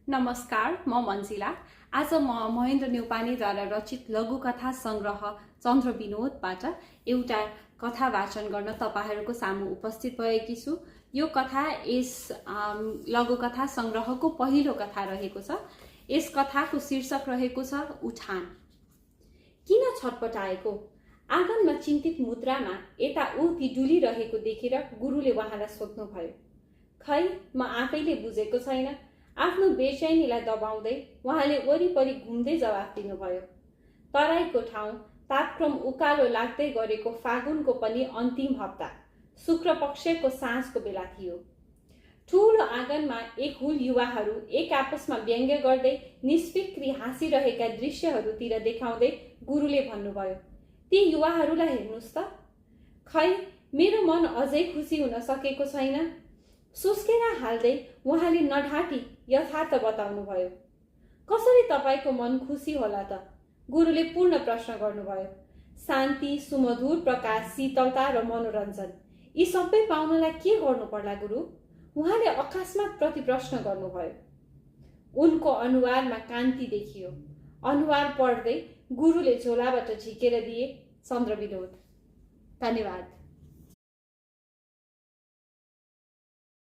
नमस्कार, म मन्जिला। आज म महेन्द्र न्यौपानेद्वारा रचित लघुकथा संग्रह चन्द्र विनोदबाट एउटा कथा वाचन गर्न तपाईहरूको सामु उपस्थित भएकी छु। यो कथा यस लघुकथा संग्रहको पहिलो कथा रहेको छ। यस कथाको शीर्षक रहेको छ उठान। किन छटपटाएको? आँगनमा चिन्तित मुद्रामा यताउति डुलिरहेको देखेर गुरुले उहाँलाई सोध्नुभयो। खै, म आफैले बुझेको छैन। आफ्नो बेचैनीलाई दबाउँदै उहाँले वरिपरि घुम्दै जवाफ दिनुभयो। तराईको ठाउँ तापक्रम उकालो लाग्दै गरेको फागुनको पनि अन्तिम हप्ता, शुक्र पक्षको साँझको बेला थियो। ठूलो आँगनमा एक हुल युवाहरू एक आपसमा व्यङ्ग्य गर्दै निष्फिक्री हाँसिरहेका दृश्यहरूतिर देखाउँदै गुरुले भन्नुभयो, ती युवाहरूलाई हेर्नुस् त। खै, मेरो मन अझै खुसी हुन सकेको छैन। सुस्केरा हाल्दै उहाँले नढाँटी यथार्थ बताउनुभयो। कसरी तपाईको मन खुसी होला त? गुरुले पूर्ण प्रश्न गर्नुभयो। शान्ति, सुमधुर प्रकाश, शीतलता र मनोरञ्जन, यी सबै पाउनलाई के गर्नु पर्ला गुरु? उहाँले अकस्मात प्रति प्रश्न गर्नुभयो। उनको अनुहारमा कान्ति देखियो। अनुहार पढ्दै गुरुले झोलाबाट झिकेर दिए, चन्द्र विनोद। धन्यवाद।